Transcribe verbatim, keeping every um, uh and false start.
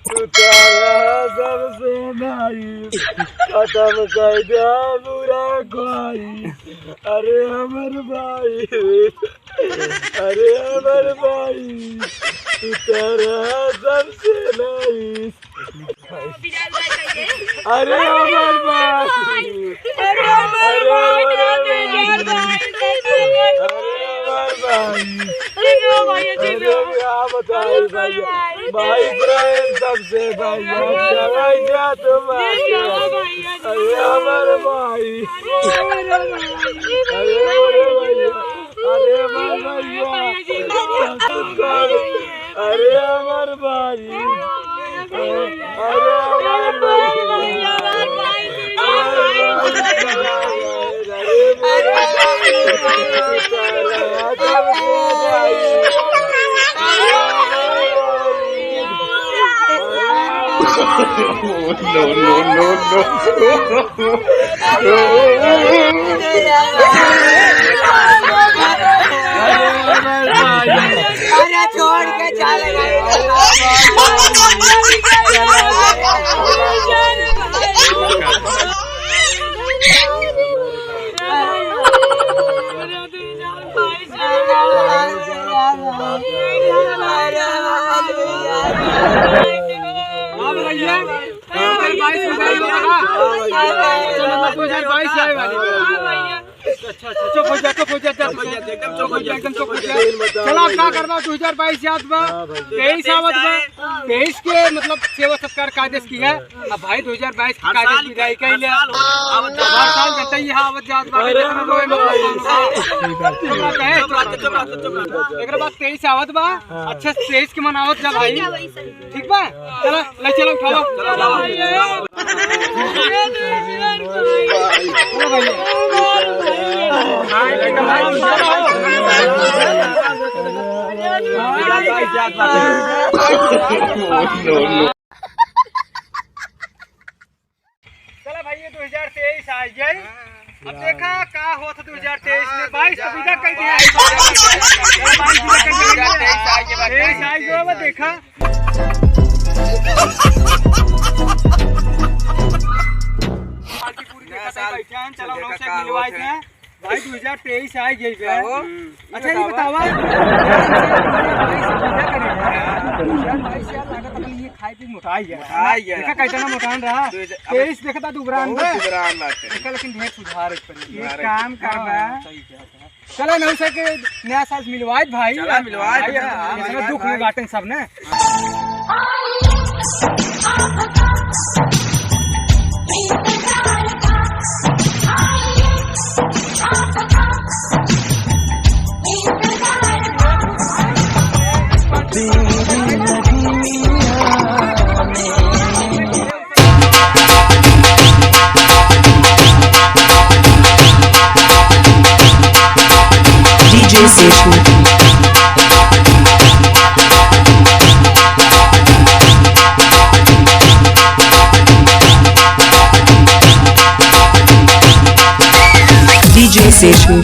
तू तो रहा सबसे nice, खतम कर दिया बुरा ख्वाहिश। अरे हमर भाई, अरे हमर भाई, तू तो रहा सबसे nice। अरे हमर भाई, अरे हमर भाई, अरे हमर भाई, अरे का बताई भैया, भाई प्रेम सबसे भैया, चला जा तुम आगे। अरे हमर भाई, अरे हमर भैया, अरे हमर भैया, अरे हमर भाई, अरे हमर भाई, अरे हमर भाई। No, no, no, no। अरे छोड़ के चल गए। हाँ भैया, दो हज़ार बाईस में गए हो ना? अच्छा, मतलब दो हज़ार बाईस आए वाली है। अच्छा, अच्छा, चुप हो जा, चुप हो जा, जा, चुप हो जा, एकदम चुप हो जा। चला, अब का करबा, दो हज़ार बाईस जात बा, हाँ भाई। तेईस आवत बा, तेईस के मतलब सेवा सत्कार कायदे से किहा। अब भाई दो हज़ार बाईस के हर कायदे साल की विदाई कइले। हर साल हो, आवत जात हर साल बा। जनता यहाँ आवत जात बा, अरे लेकिन लोग भाई। चुप रह, चुप रह, चुप रह। एकरे बाद तेईस आवत बा, हाँ। अच्छा से तेईस के मनावत जा भाई। ठीक बा? चला, ले चला, उठावा। चला, चला। चला भाई, ये दो हज़ार तेईस आ गई। अब देखा का होत दो हज़ार तेईस में, बाईस तो विदा कर दिया। बाईस विदा कर दिया। तेईस आ गया, अब देखा। पार्टी पूरी देखा था, बैठे हैं, चलो, नया साल नौ से का मिलवाए होत है। थे। भाई, दो हज़ार तेईस आ गई बे। का हो? अच्छा, ये बतावा। दो हज़ार बाईस यार, लागत है, ये खाए पी मोटा ही है। मोटा ही है। देखा, कितना मोटान रहा। दो हज़ार, अब तेईस देखता, दुबरान बहुत बे। दुबरान बाटे। देखा, लेकिन ढेर सुधार है पर। सुधार है। एक काम करबा। हाँ, सही कहता है। चला, नौ से के नया साल मिलवाए भाई। चला, मिलवाए भाई, भाई, हाँ, इसमें मिलवाए दुख में भाई। बाटे सब ना। DJ Seshu। DJ Seshu।